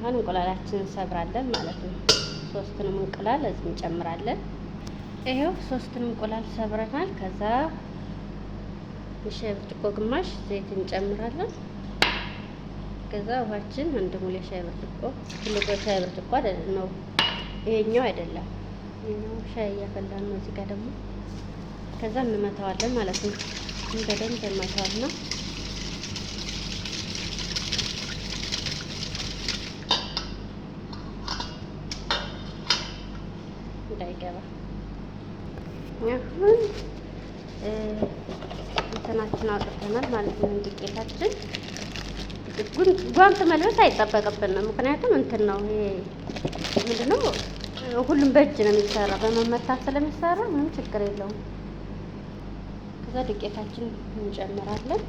አሁን እንቁላላችንን እንሰብራለን ማለት ነው። ሶስቱንም እንቁላል እዚህ እንጨምራለን። ይሄው ሶስቱንም እንቁላል ሰብረናል። ከዛ የሻይ ብርጭቆ ግማሽ ዘይት እንጨምራለን። ከዛ ውሃችን አንድ ሙሉ የሻይ ብርጭቆ፣ ትልቁ የሻይ ብርጭቆ አይደለም ነው ይሄኛው፣ አይደለም ይሄኛው። ሻይ እያፈላን ነው። እዚህ ጋር ደግሞ ከዛ እንመታዋለን ማለት ነው። በደንብ እንመታዋለን። እንዳይገባ። አሁን እንትናችን አውጥተናል ማለት ነው። ዱቄታችን ጓንት መልበስ አይጠበቅብንም። ምክንያቱም እንትን ነው፣ ይሄ ምንድነው፣ ሁሉም በእጅ ነው የሚሰራ፣ በመመታት ስለሚሰራ ምንም ችግር የለውም። ከዛ ዱቄታችን እንጨምራለን።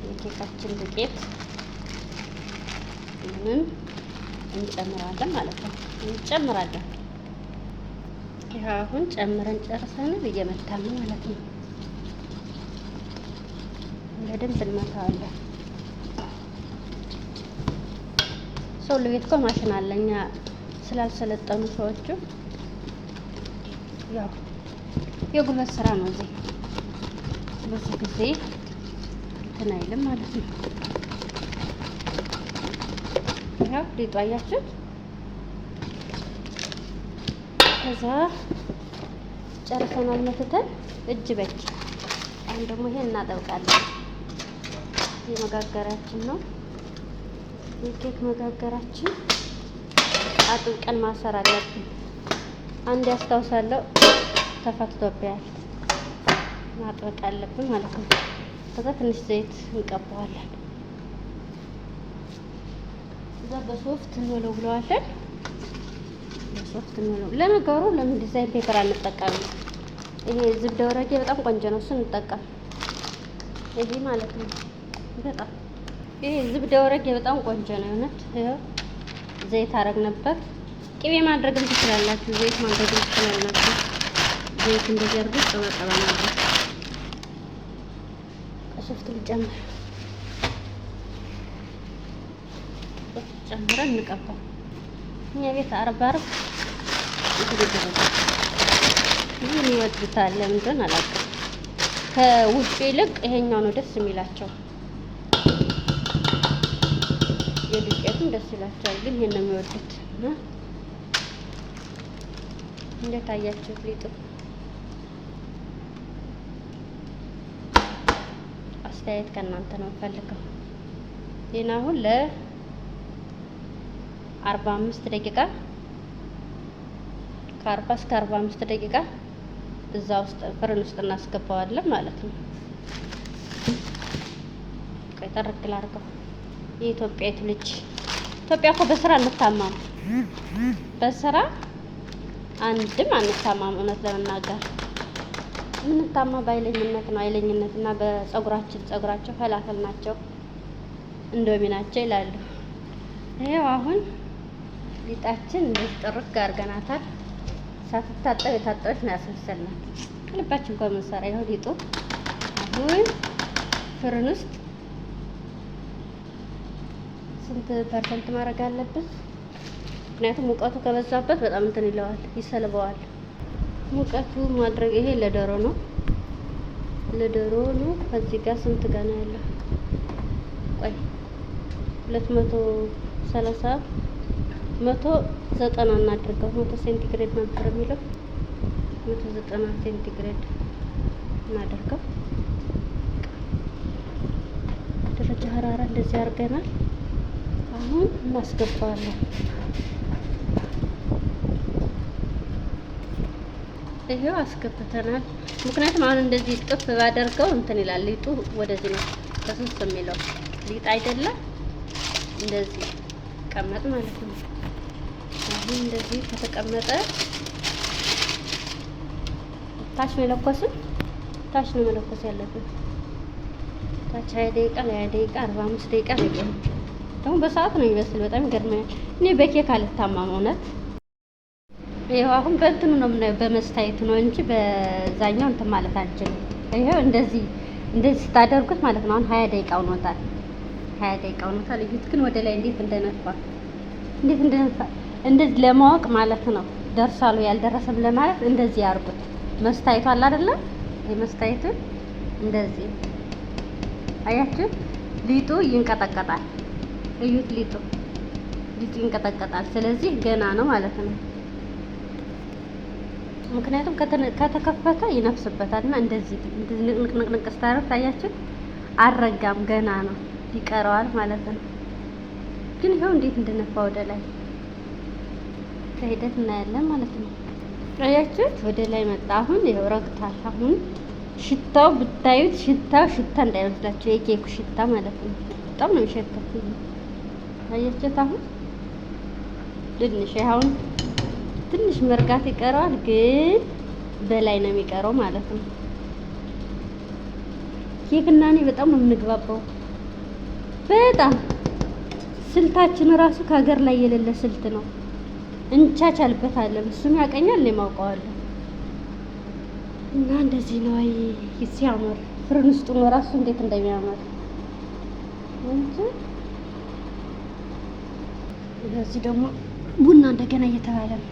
የኬካችን ዱቄት ምንም እንጨምራለን ማለት ነው። እንጨምራለን። ይህ አሁን ጨምረን ጨርሰናል። እየመታን ነው ማለት ነው። በደንብ እንመታዋለን። ሰው ለቤት እኮ ማሽን አለ። እኛ ስላልሰለጠኑ ሰዎቹ ያው የጉልበት ስራ ነው። እዚህ ብዙ ጊዜ እንትን አይልም ማለት ነው። ያው ሊጡ አያችሁት። ከዛ ጨርሰናል መትተን እጅ በእጅ። አሁን ደግሞ ይሄን እናጠብቃለን። የመጋገሪያችን ነው፣ የኬክ መጋገራችን አጥብቀን ማሰር አለብን። አንድ ያስታውሳለሁ ተፈትቶብያል። ማጥበቅ አለብን ማለት ነው። ከዛ ትንሽ ዘይት እንቀባዋለን። እዛ በሶፍት እንወለውለዋለን። በሶፍት እንወለው። ለነገሩ ለምን design paper አንጠቀምም? ይሄ زبدة ورقي በጣም ቆንጆ ነው። እሱን እንጠቀም። ይሄ ማለት ነው። በጣም ይሄ زبدة ورقي በጣም ቆንጆ ነው። እውነት ይኸው ዘይት አረግንበት። ቅቤ ማድረግም ትችላላችሁ፣ ዘይት ማድረግም ትችላላችሁ። ዘይት እንደዚህ አድርጎ ቀባ ቀባ ማድረግ። ሶፍት ልጨምር፣ ሶፍት ጨምረን እንቀባው። እኛ ቤት አርብ አርብ እንትን ይደረጋል። ይህን ይወዱታል። ለምን እንደሆነ አላውቅም። ከውጭ ይልቅ ይሄኛው ነው ደስ የሚላቸው። የዱቄቱም ደስ ይላቸዋል፣ ግን ይሄን ነው የሚወዱት። እና እንዴት አያችሁት ሊጡ? አስተያየት ከእናንተ ነው የምፈልገው። ይህን አሁን ለ45 ደቂቃ፣ ከ40 እስከ 45 ደቂቃ እዛ ውስጥ فرن ውስጥ እናስገባዋለን ማለት ነው። ቆይ ጠርግ ላድርገው። የኢትዮጵያዊቱ ልጅ፣ ኢትዮጵያ እኮ በስራ አንታማም፣ በስራ አንድም አንታማም። እውነት ለመናገር የምንታማ በኃይለኝነት ነው። ኃይለኝነት እና በፀጉራችን፣ ፀጉራቸው ፈላፈል ናቸው፣ እንዶሚ ናቸው ይላሉ። ይኸው አሁን ሊጣችን እንደዚህ ጥርግ አድርገናታል። ሳትታጠብ የታጠበች ነው ያስመሰልናት። ከልባችን እንኳን የምንሰራ። ይኸው ሊጡ አሁን فرن ውስጥ ስንት percent ማድረግ አለብን? ምክንያቱም ሙቀቱ ከበዛበት በጣም እንትን ይለዋል፣ ይሰልበዋል። ሙቀቱ ማድረግ ይሄ ለዶሮ ነው፣ ለዶሮ ነው። ከዚህ ጋር ስንት ጋር ነው ያለው? ቆይ፣ 230፣ 190 እናድርገው። 100 ሴንቲግሬድ ነበር የሚለው፣ 190 ሴንቲግሬድ እናድርገው። درجة حرارة እንደዚህ አድርገናል። አሁን እናስገባዋለን። ይሄው አስገብተናል። ምክንያቱም አሁን እንደዚህ ጥፍ ባደርገው እንትን ይላል፣ ሊጡ ወደዚህ ነው ተስስ የሚለው፣ ሊጥ አይደለም እንደዚህ ቀመጥ ማለት ነው። አሁን እንደዚህ ከተቀመጠ ታች ነው የለኮስን፣ ታች ነው መለኮስ ያለብን። ታች 20 ደቂቃ፣ ለ20 ደቂቃ፣ 45 ደቂቃ በቂ ነው። ደግሞ በሰዓት ነው የሚበስል። በጣም ይገርመኛል። እኔ በኬክ አልታማም እውነት። ይኸው አሁን በእንትኑ ነው የምናየው፣ በመስታየቱ ነው እንጂ በዛኛው እንትን ማለት አንችልም። ይኸው እንደዚህ እንደዚህ ስታደርጉት ማለት ነው። አሁን 20 ደቂቃ ሆኖታል። 20 ደቂቃ ሆኖታል። እዩት ግን ወደ ላይ እንዴት እንደነፋ እንዴት እንደነፋ እንደዚህ ለማወቅ ማለት ነው። ደርሷል ያልደረሰም ለማለት እንደዚህ ያርጉት። መስታየቱ አለ አይደለ? የመስታየቱን እንደዚህ አያችሁ፣ ሊጡ ይንቀጠቀጣል። እዩት፣ ሊጡ ይንቀጠቀጣል። ስለዚህ ገና ነው ማለት ነው። ምክንያቱም ከተከፈተ ይነፍስበታል እና እንደዚህ ንቅንቅ ንቅንቅ ስታደርጉት አያችሁ፣ አልረጋም፣ ገና ነው፣ ይቀረዋል ማለት ነው። ግን ይኸው እንዴት እንደነፋ ወደ ላይ ከሂደት እናያለን ማለት ነው። አያችሁት ወደ ላይ መጣ። አሁን ይኸው ረግቷል። አሁን ሽታው ብታዩት ሽታው ሽታ እንዳይመስላችሁ የኬኩ ሽታ ማለት ነው። በጣም ነው የሚሸተው። አያችሁት አሁን ትንሽ አሁን ትንሽ መርጋት ይቀረዋል፣ ግን በላይ ነው የሚቀረው ማለት ነው። ኬክ እና እኔ በጣም ነው የምንግባባው። በጣም ስልታችን ራሱ ከሀገር ላይ የሌለ ስልት ነው። እንቻቻልበታለን። እሱም ያቀኛል፣ እኔም አውቀዋለሁ። እና እንደዚህ ነው። አይ ሲያምር ፍርን ውስጡ ነው ራሱ እንዴት እንደሚያምር እንጂ። እዚህ ደግሞ ቡና እንደገና እየተባለ ነው።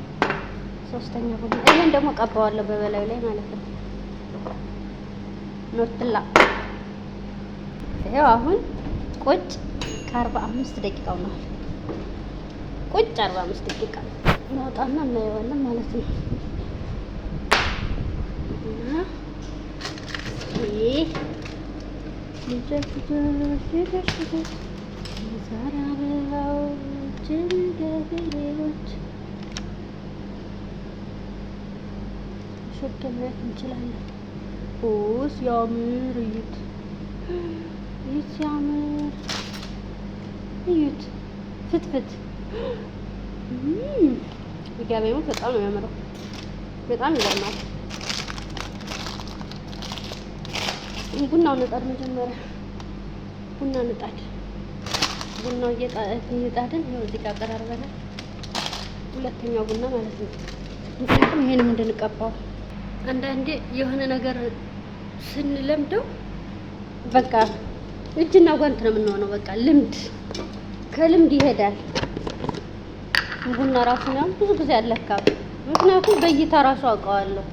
ሶስተኛ ቡና። ይሄን ደግሞ ቀባዋለሁ በበላዩ ላይ ማለት ነው። ኖትላ ይሄው አሁን ቁጭ ከ45 ደቂቃ ነው። ቁጭ 45 ደቂቃ እናወጣና እናየዋለን ማለት ነው። እና ይህ የዛሬ አበባዎች ገበሬዎች ሾኬ ማየት እንችላለን። ኦ ሲያምር እዩት፣ እዩት ሲያምር እዩት። ፍትፍት ገበሬው በጣም ነው የሚያምረው። በጣም ይገርማል። ቡናው ንጣድ፣ መጀመሪያ ቡና ንጣድ። ቡናው እየጣድን ይኸው እዚህ ጋር አቀራርበናል። ሁለተኛው ቡና ማለት ነው። ምክንያቱም ይሄንም እንድንቀባው አንዳንዴ የሆነ ነገር ስንለምደው በቃ እጅና ጓንት ነው የምንሆነው። በቃ ልምድ ከልምድ ይሄዳል። ቡና ራሱ ነው ብዙ ጊዜ አለካም። ምክንያቱም በእይታ ራሱ አውቀዋለሁ።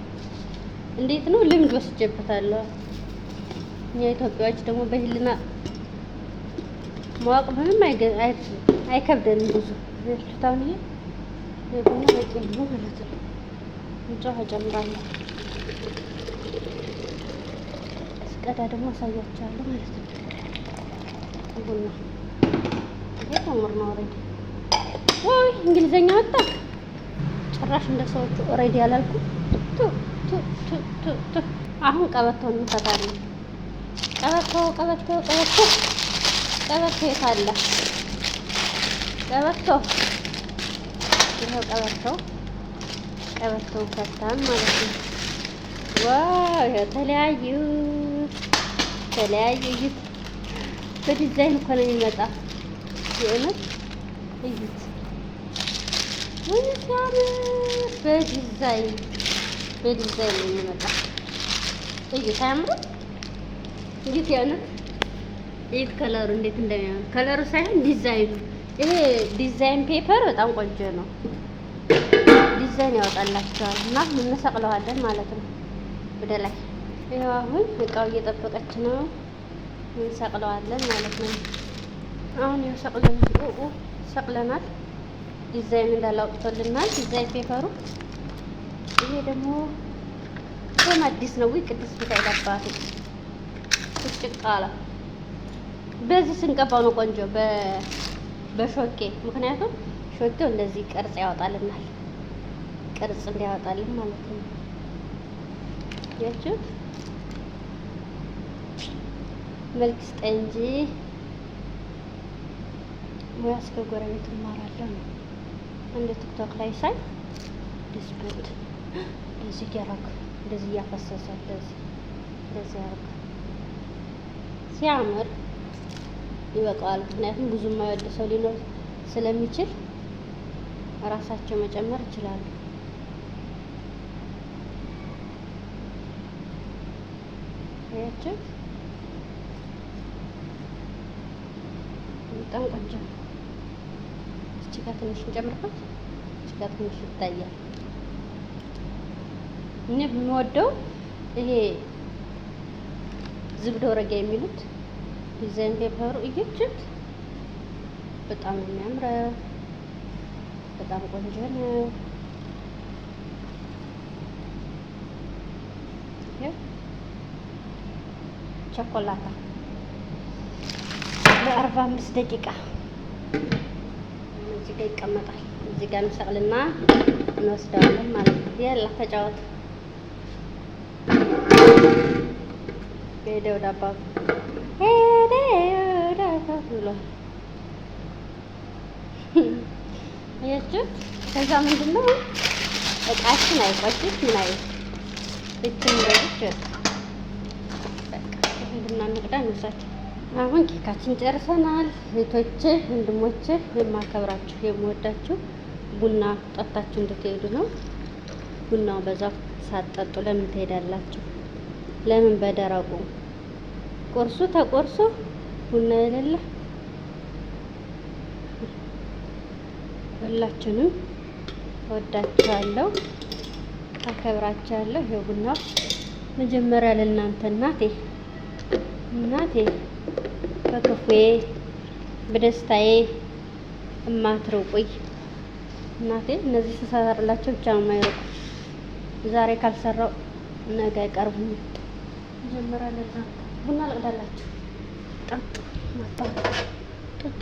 እንዴት ነው ልምድ ወስጄበታለሁ። እኛ ኢትዮጵያዎች ደግሞ በህልና ማወቅ ምንም አይከብደንም ብዙ። ያችሁታውን ይሄ ቡና በቂ ነው ማለት ነው። እንጨው እጨምራለሁ። ስቀዳ ደግሞ አሳያችኋለሁ ማለት ነው። ቡና ይሄ ተምር ነው already። ወይ እንግሊዘኛ ወጣ። ጭራሽ እንደ ሰዎቹ already አላልኩም። ቱ ቱ ቱ ቱ ቱ አሁን ቀበቶውን እንፈታለን። ቀበቶ ቀበቶ ቀበቶ ቀበቶ የት አለ? ቀበቶ ይኸው ቀበቶ ቀበቶውን ፈታን ማለት ነው። wow ይኸው ተለያዩ ተለያዩ። እዩት፣ በዲዛይን እኮ ነው የሚመጣ። የእውነት እዩት፣ ወይ ሲያምር! በዲዛይን በዲዛይን ነው የሚመጣ። እዩት፣ አያምርም? እዩት፣ የእውነት እዩት፣ color ኡ እንዴት እንደሚያምር color ኡ ሳይሆን ዲዛይኑ። ይሄ design paper በጣም ቆንጆ ነው። ዲዛይን ያወጣላቸዋል እና እንሰቅለዋለን ማለት ነው ወደ ላይ። ይኸው አሁን እቃው እየጠበቀች ነው። እንሰቅለዋለን ማለት ነው። አሁን ይኸው ሰቅለን ሰቅለናል። ዲዛይን እንዳለ አውጥቶልናል design paper ኡ። ይሄ ደግሞ ይሄም አዲስ ነው። ውይ ቅዱስ ሚካኤል አባቴ ጭቅ አለ። በዚህ ስንቀባው ነው ቆንጆ በሾኬ ምክንያቱም ሾኬው እንደዚህ ቅርጽ ያወጣልናል። ቅርጽ እንዲያወጣልን ማለት ነው። ያችሁት መልክ ስጠኝ እንጂ ሙያ እስከ ጎረቤት እማራለሁ ነው። እንደ ቲክቶክ ላይ ሳይ ድስብት እንደዚህ እያደረኩ እንደዚህ እያፈሰሰ እንደዚህ እንደዚህ ያደርግ ሲያምር ይበቃዋል። ምክንያቱም ብዙ የማይወድ ሰው ሊኖር ስለሚችል እራሳቸው መጨመር ይችላሉ። አያችሁት? በጣም ቆንጆ ነው። እቺ ጋር ትንሽ እንጨምርበት። እቺ ጋር ትንሽ ይታያል። እኔ የምወደው ይሄ زبدة ورقية የሚሉት design paper ኡ እየችት በጣም ነው የሚያምረው። በጣም ቆንጆ ነው። ቸኮላታ ለ45 ደቂቃ እዚህ ጋር ይቀመጣል። እዚህ ጋር እንሰቅልና እንወስደዋለን ማለት ነው። يلا ተጫወቱ። ሄደ ወደ አባቱ ሄደ ወደ አባቱ ብሏል። አያችሁ። ከዛ ምንድን ነው እቃችን አይቆሽሽ ምን አይል እችን እንደዚች በቃ ቡና እንቅዳ እንውሰድ። አሁን ኬካችን ጨርሰናል። እህቶቼ ወንድሞቼ፣ የማከብራችሁ የምወዳችሁ ቡና ጠጣችሁ እንድትሄዱ ነው። ቡናው በዛው ሳትጠጡ ለምን ትሄዳላችሁ? ለምን በደረቁ ቁርሱ ተቆርሶ ቡና የሌለ። ሁላችሁንም እወዳችኋለሁ፣ አከብራችኋለሁ። ይኸው ቡናው መጀመሪያ ለእናንተ እናቴ እናቴ በክፉዬ በደስታዬ እማትርቁኝ እናቴ። እነዚህ ስሰራላቸው ብቻ ነው የማይርቁ። ዛሬ ካልሰራው ነገ አይቀርቡኝም። መጀመሪያ ለእናንተ ቡና ልቅዳላችሁ። ጠጡ አባቱ ጠጡ።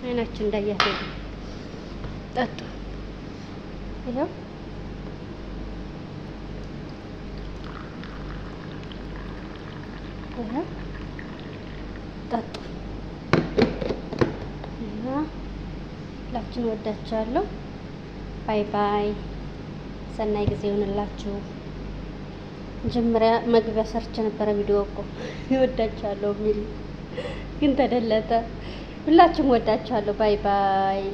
አይናችን እንዳያት ጠጡ። ይኸው ይኸው ጠጡ እና ሁላችሁን ወዳችኋለሁ። Bye bye። ሰናይ ጊዜ ይሆንላችሁ። መጀመሪያ መግቢያ ሰርቼ ነበረ ቪዲዮ እኮ እወዳችኋለሁ የሚል ግን ተደለተ። ሁላችሁም ወዳችኋለሁ። Bye bye።